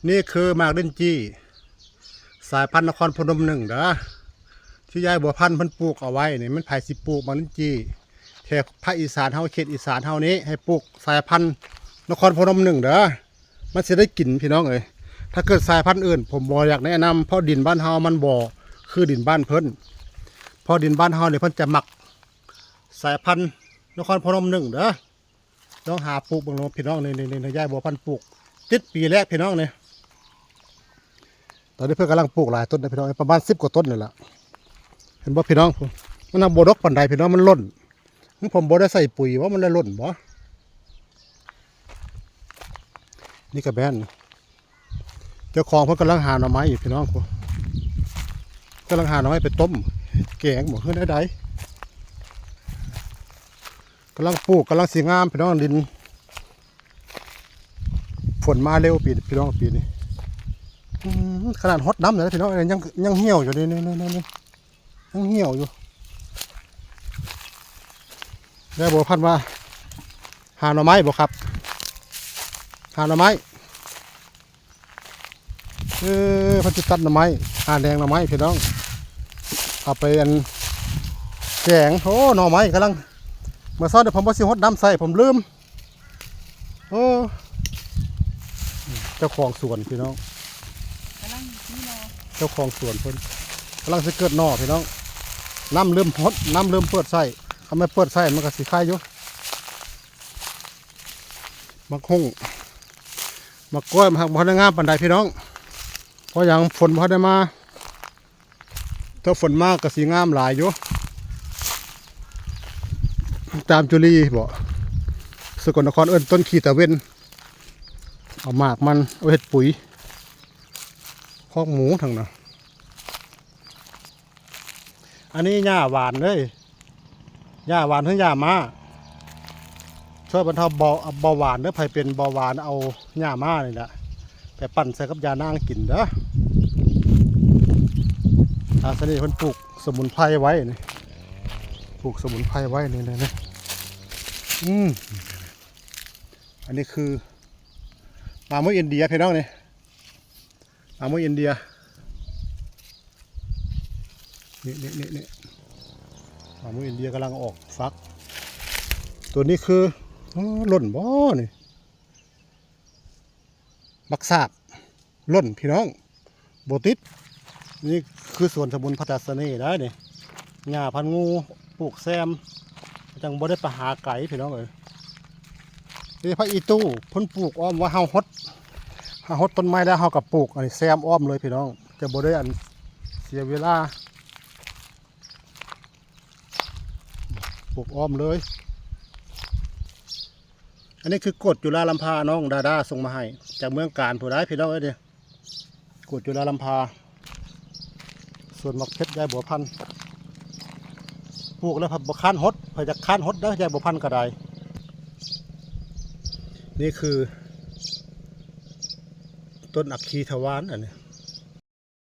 ນີ້ຄືໝາກລິນຈີ່ ສາຍພັນນະຄອນພະນົມໜຶ່ງເດີ ທີ່ຍາຍບົວພັນເພິ່ນປູກເອົາໄວ້ນີ້. ແມ່ນໃຜຊິປູກໝາກລິນຈີ່ ແຖວພາກອີສານເຮົາ ເຂດອີສານເຮົານີ້ ໃຫ້ປູກສາຍພັນນະຄອນພະນົມໜຶ່ງເດີ ມັນຊິໄດ້ກິນພີ່ນ້ອງເອີຍ. ຖ້າເກີດສາຍພັນອື່ນ ຜົມບໍ່ຢາກແນະນຳ ເພາະດິນບ້ານເຮົາມັນບໍ່ຄືດິນບ້ານເພິ່ນ ເພາະດິນບ້ານເຮົານີ້ເພິ່ນຈະມັກສາຍພັນນະຄອນພະນົມໜຶ່ງເດີ. ລອງຫາປູກເບິ່ງເນາະພີ່ນ້ອງ. ນີ້ ນີ້ ນີ້ ຍາຍບົວພັນປູກ ຕິດປີແລ້ວພີ່ນ້ອງນີ້. ຕອນນີ້ເພິ່ນກຳລັງປູກຫຼາຍຕົ້ນນະພີ່ນ້ອງ ປະມານສິບກວ່າຕົ້ນນີ້ລະ. ເຫັນບໍ່ພີ່ນ້ອງ ມັນຍັງບໍ່ດົກປານໃດພີ່ນ້ອງ ມັນຫຼົ່ນ. ຄືຜົມບໍ່ໄດ້ໃສ່ປຸຍວ່າມັນເລີຍຫຼົ່ນບໍ? ນີ້ກະແມ່ນ ເຈົ້າຂອງເພິ່ນກຳລັງຫາໜໍ່ໄມ້ຢູ່ພີ່ນ້ອງ ກຳລັງຫາໜໍ່ໄມ້ໄປຕົ້ມແກງບໍ ຄືແນວໃດ. ກຳລັງປູກ ກຳລັງຊິງາມພີ່ນ້ອງ ດິນ ຝົນມາເລັວປີ ພີ່ນ້ອງ ປີນີ້. ອືມ ຂະໜາດຫົດນ້ຳແລ້ວພີ່ນ້ອງ ຍັງ ຍັງຫ່ຽວຢູ່ນີ້ ນີ້ ນີ້ ນີ້ ຍັງຫ່ຽວຢູ່. ຍາຍບົວພັນວ່າ ຫາໜໍ່ໄມ້ບໍ່ຄັບ ຫາໜໍ່ໄມ້. ເອີ ເພິ່ນຊິຕັດໜໍ່ໄມ້ ຫາແນງໜໍ່ໄມ້ພີ່ນ້ອງ ເອົາໄປອັນແກງ. ໂອ້ ໜໍ່ໄມ້ກຳລັງ ເມື່ອເຊົ້ານີ້ຜົມວ່າຊິຫົດນ້ຳໃສ່ ຜົມລືມ. ໂອ້ ເຈົ້າຂອງສວນພີ່ນ້ອງ ກຳລັງມີໜໍ່ ເຈົ້າຂອງສວນເພິ່ນກຳລັງຊິເກີດໜໍ່ພີ່ນ້ອງ. ນ້ຳເລີ່ມຫົດ ນ້ຳເລີ່ມເປີດໃສ່ ຄັນແມ່ນເປີດໃສ່ມັນກະຊິໄຄຢູ່. ໝາກຫຸ່ງ ໝາກກ້ວຍ ມັນຫາກບໍ່ທັນໄດ້ງາມປານໃດພີ່ນ້ອງ ເພາະຫຍັງ ຝົນບໍ່ທັນໄດ້ມາ. ຖ້າຝົນມາກະຊິງາມຫຼາຍຢູ່. ຈາມຈຸລີບໍ ສະກົນນະຄອນເອີ້ນຕົ້ນຂີ້ຕາເວັນ. ເອົາໝາກມັນເອົາເຮັດປຸຍ ຄອກໝູທັງນັ້ນ. ອັນນີ້ຫຍ້າຫວານເດ້ ຫຍ້າຫວານຄືຫຍ້າມ້າ ຊ່ວຍບັນເທົາເບົາ ເບົາຫວານເດີ. ໃຜເປັນເບົາຫວານ ເອົາຫຍ້າມ້ານີ້ແຫຼະ ໄປປັ່ນໃສ່ກັບຢານາງກິນເດີ. ທາງຊະນີເພິ່ນປູກສະໝຸນໄພໄວ້ນີ້ ປູກສະໝຸນໄພໄວ້ນີ້ ນີ້ ນີ້. ອືມ ອັນນີ້ຄືໝາກມຸ້ຍອິນເດຍພີ່ນ້ອງນີ້ ໝາກມຸ້ຍອິນເດຍ ນີ້ ນີ້ ນີ້ ນີ້ ໝາກມຸ້ຍອິນເດຍກຳລັງອອກຝັກ. ໂຕນີ້ຄື ໂອ້ ຫຼົ່ນບໍນີ້ ບັກສາກ ຫຼົ່ນພີ່ນ້ອງ ບໍ່ຕິດ. ນີ້ຄືສວນສະໝຸນໄພຕາສະເໜໄດ໋ນີ້ ຫຍ້າພັນງູ ປູກແຊມ ຈັ່ງບໍ່ໄດ້ໄປຫາໄກພີ່ນ້ອງເອີຍ. ນີ້ຜັກອີຕູ້ ເພິ່ນປູກອ້ອມວ່າ ເຮົາຫົດ ເຮົາຫົດຕົ້ນໄມ້ແລ້ວ ເຮົາກະປູກອັນນີ້ແຊມອ້ອມເລີຍພີ່ນ້ອງ ຈະບໍ່ໄດ້ອັນເສຍເວລາ ປູກອ້ອມເລີຍ. ອັນນີ້ຄືກົດຈຸລາລຳພາ ນ້ອງດາດາສົ່ງມາໃຫ້ ຈາກເມືອງການພຸ້ນໄດ໋ພີ່ນ້ອງເອີຍ. ນີ້ ກົດຈຸລາລຳພາ ສວນໝາກເຜັດຍາຍບົວພັນ ປູກແລ້ວພັດບໍ່ຄ້ານຫົດ ໃຜຢາກຄ້ານຫົດເດີ ຍາຍບົວພັນກະໄດ້. ນີ້ຄືຕົ້ນອັກຄີທະວານ ອັນນີ້